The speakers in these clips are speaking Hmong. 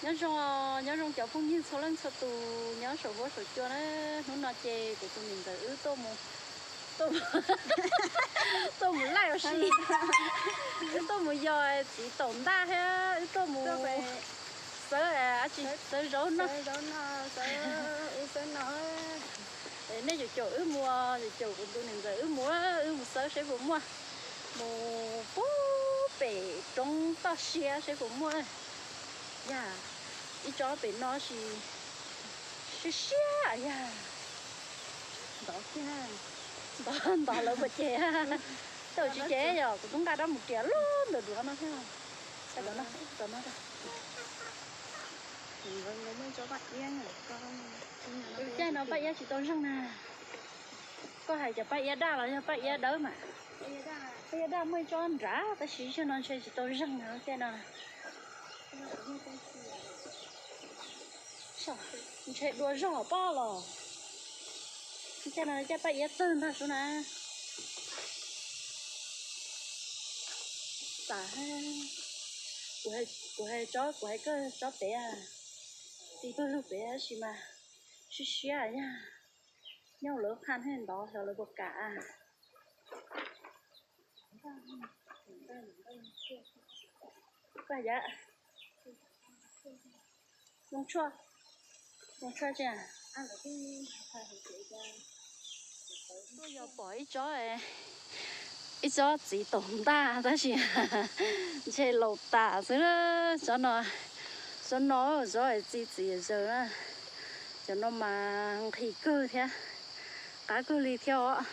Nyob zoo, nyob zoo cov phooj ywg txhua leej txhua tus nyob saum huab saum cua na. Hnub no ces kuv tus niam ntxawm wb tuaj mus, tuaj mus laij ua si, wb tuaj mus yos txiv taum ntaj thiab wb tuaj mus xawb, tsis xawb zaub no. Nej caum caum wb mus, caum caum kuv tus niam ntxawm wb mus, wb mus xawb seb puas muaj, mus pub pem roob toj siab seb puas muaj. Yog ib tsob pem no sis siab siab yog ntov kiag, ntov lawv puas cem. Tej zaum tsis cem yog kuv twb nqa rab mus riam lub ntawm duav no thiab. Caij no paj iab tsis tau zeeg na. Koj hais cov paj iab daj los yog paj iab dawb mas? Paj iab daj muaj ib tsob nrad tab sis zaum no ntshe tsis tau zeeg na caij no. Ntshe dua zog pob los. Caij no caij paj iab tawg ntag sub na. Kuv hais tsob, kuv hais koj tsob pem, txiv tuaj lug pem tab sis mas siab siab yog nyob lawv qha thiaj ntov xyov lawv puas kam. Koj yam zoo tshuaj, zoo tshuaj tsis. Tuaj yog pom ib tsob, ib tsob txiv taum ntaj tab sis ntshe laus tas xwb. Tsob no, tsob no, tsob txiv txiv zaws na. Cov no mas nqhis kawg thiab, qab kawg li thiab os.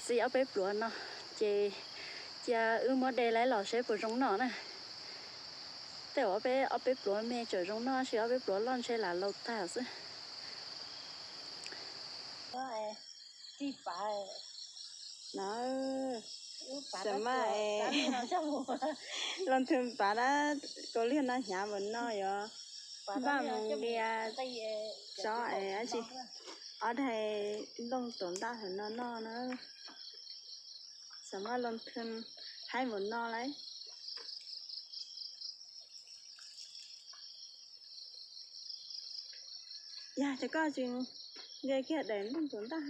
Txiv ob peb pluav no ces cia wb muab de lawm los seb puas zoo noj na. Tej zaum ob peb pluav me tseem zoo noj sis ob peb pluav loj ntshe lam laus tag xwb. Xav mas los thw pav dab kaus liag no hnyav npaum no yuav npaj mus nqia tsob es dab tsi, ob daig nplooj taum ntaj hauv no noj na. Xav mas los thw haib npaum no lauj. Yog ces koj tsis nce kiag daim nplooj taum ntaj.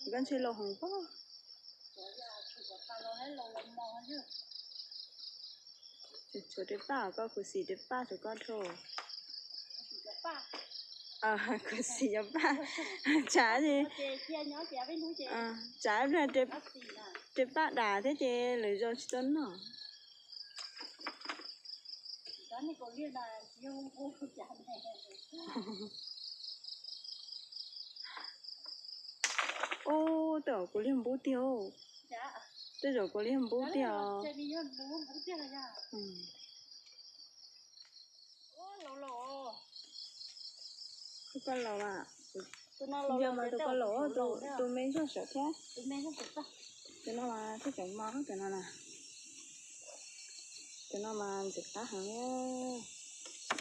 Koj ntshe laus heev pob. Tshuav daim paj, koj khuv xim daim paj tshuav koj dhau. Khuv xim cov paj. Tsam, tsam ib pliag daim paj dam thiab ces lwm zaus tsis tau noj. Ub, tej zaum kaus liag npub tiag. Tej zaum kaus liag npub tiag os. Koj laus mas, yog mas tus koj laus, tus me zog saum thiab. Cov no mas thiaj tseem mos, cov no na. Cov no mas ntxim qab heev,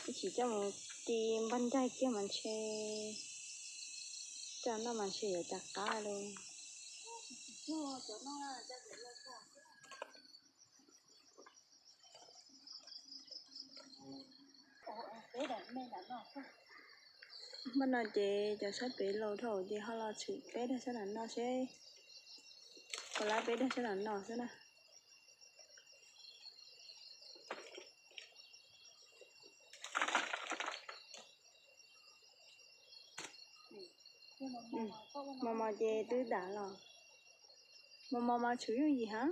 ib chim coj mus ti npaj ncaig kiag mas ntshe, coj noj mas ntshe yuav cas qab li. Npaj no ces cov sab pem laus dhau ces ho los tshwm peb daig sab nram no seb puas lab peb daig sab nram no xwb na. Mos mos ces twb dam los. Mos mos mas tshwm yooj yim heev.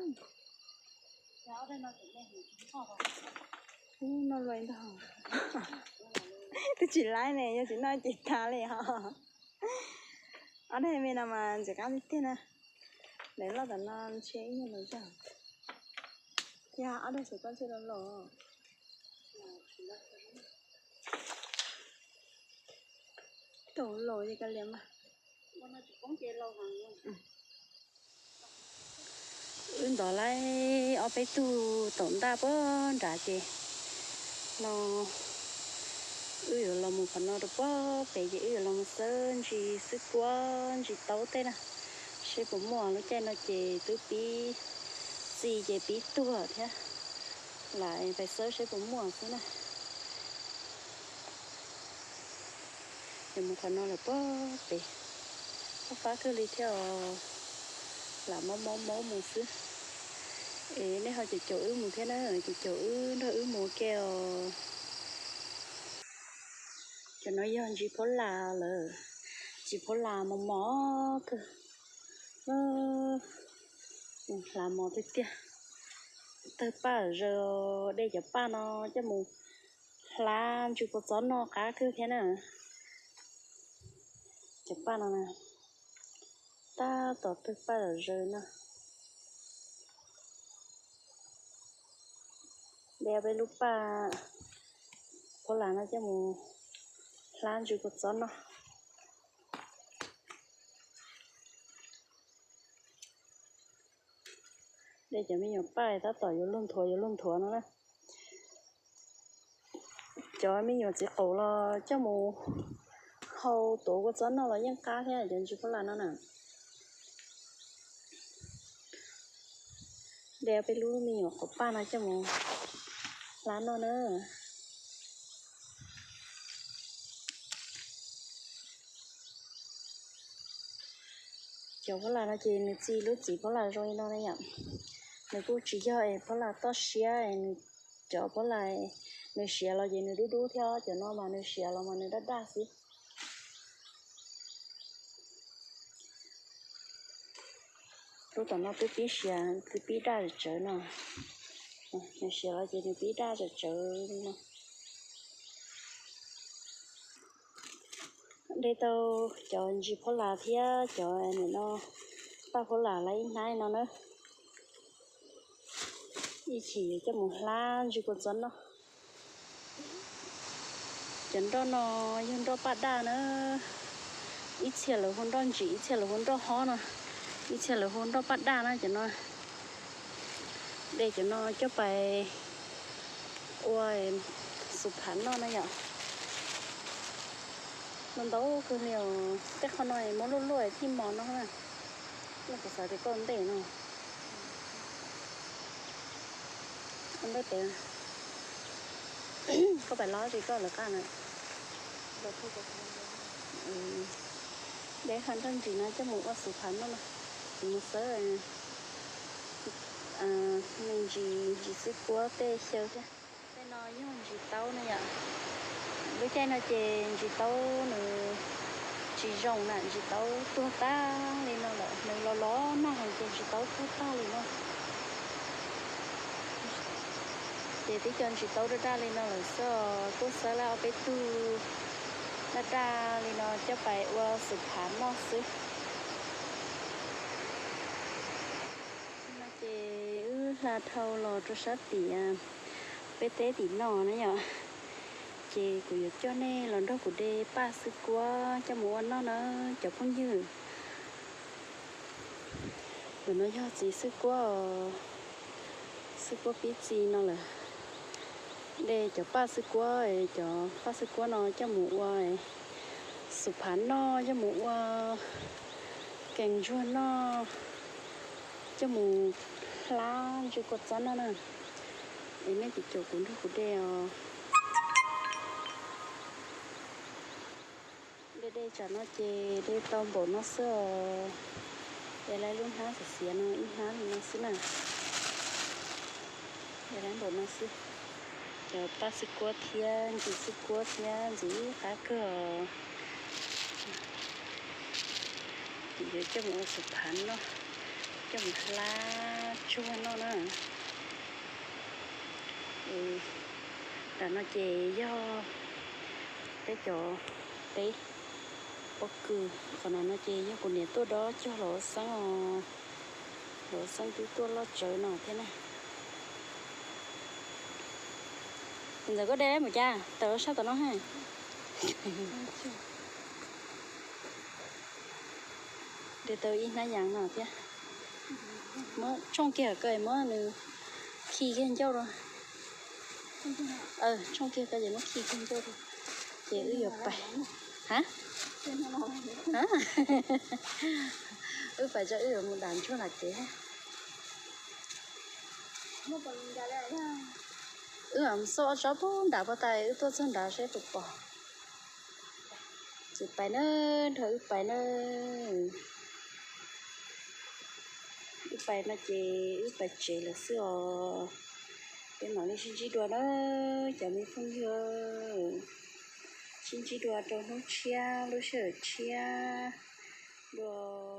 Ub, noj luaj ntag. Twb tsis laib ne, yog tsis noj ces tag li os. Ob daig me no mas ntxim qab tiag tiag na. Daim loj tom no ntshe ib nyuag los zog. Yog ob daig saum koj ntshe los laus. Tau laus ces kav liam mas. Wb ntov lawm ob peb tug taum ntaj puag nrad ces no wb yuav los mus qhov no rau puag pem ces wb yuav los mus xawb ntsis xwb, kuab ntsis taub tej na, Seb puas muaj, lub caij no ces twb pib txi ces pib tuag thiab. Lam pais xawb seb puas muaj xwb na. Ces mus qhov no lawm puag pem, fab fab kawg li thiab os. Lam mob mob mob mus xwb. Es nej ho caum caum wb mus thiab na, caum caum wb nrog wb mus ua ke os. Cov no yog ntsis phaub las lawm, ntsis phaub las mos mos kawg. Hlav mos tiag tiag. Tawg paj zaws, de cov paj no coj mus hlav ntsw kua txob noj qab kawg thiab na. Cov paj no na, tab tom tawg paj zaws no. De peb lub paj phaub las no coj mus hlav ntsw kua txob noj. De cov me nyuam paj tab tom yuav luag nthuav yuav luag nthuav no na. Cov me nyuam txiv qaum los coj mus hau tuav kua txob noj los yeej qab thiab cov ntsis phaub las no na. De peb lub me nyuam qaum paj no coj mus hlav noj na. Cov phaub las no ces nws txi lub txiv phaub las zoo li no na yom. Nws kuj tsis yog es phaub las toj siab, nws cov phaub las nws siav los ces nws dub dub thiab, cov no mas nws siav los mas nws daj daj xwb. Lub tom no twb pib siav twb pib daj tsawv no. Nws siav los ces nws pib daj tsawv tsawv li no. De tau cov ntsis phaub las thiab cov nim no paj phaub las lawv ib hnab no na. Ib chim coj mus hlab ntsw kua txob noj. Cov nroj no yog nroj paj daj na. Ib txhia lawv hu nroj ntsim, ib txhia lawv hu nroj hob no, ib txhia lawv hu nroj paj daj na cov no. De cov no coj pais ua xus phav noj na yom. Ntau ntau kawg li os, tej qho no muab luaj luaj thiaj mos no na. Los kuv xav tias koj ntej no. Ntej pem, koj pais los tsis koj lawv qaj na. De ha nroj ntsis no coj mus ua xus phav noj no. Kuv mus xawb me ntsis, ntsis xwb kuab tej xyaw thiab. Tej no yog ntsis taub na yom. Lub caij no ces ntsis taub nws tsis zoo na, ntsis taub tuag tag li no lawm, nws los los nag heev ces ntsis taub tuag tag li no. Ces twb cov ntsis taub daj daj li no lawm xwb, tuaj xawb lawm ob peb tug daj daj li no coj pais ua xus phav noj xwb. No ces wb hla dhau los rau sab tim peb teb tim no na yom. Ces kuv yuav coj nej los nrog kuv de paj xwb kuab coj mus ua noj na cov phooj ywg. Ntawm no yog txiv xwb kuab, xwb kuab pib txi no lawm. De cov paj xwb kuab, cov paj xwb kuab no coj mus ua xus phav noj, coj mus ua kees ntsuag noj, coj mus hlab ntsw kua txob noj na. Es nej caum caum kuv nrog kuv de os. De de tsam no ces de tau npaum no xwb os. De lawv lub hnab xiav xiav no ib hnab li no xwb na. De lawv npaum no xwb. Cov paj xwb kuab thiab ntsis xwb kuab thiab ntxim qab kawg os. Yuav coj mus ua xus phav noj, coj mus hlab tsuag noj na. Tam no ces yog peb cov teb pob kws, qhov no no ces yog kuv niam tuaj dob cog los ua xeeb os. Los ua xeeb twb tuaj loj tsawv no thiab na. Ntxawm koj de mus cas tawm sab tom no ha. De tau ib hnab yas no thiab. Muab tshooj kiag ko muab nws khi kiag ncauj rau. Tshooj kiag ko ces muab khi kiag ncauj rau. Ces wb yuav pais. Ha? Wb pais tso, wb yuav mus dam ntsuag nram kev. Wb mus xauj ob tsob pug nram puag ta, wb tuaj txog nrad seb puas pom. Ces pais na, nrog wb pais na. Wb pais no ces wb pais tsev lawm xwb os. Peb mam li sib ntsib dua na, cov me phooj ywg. Sib ntsib dua rau hnub tshiab lub sij hawm tshiab dua.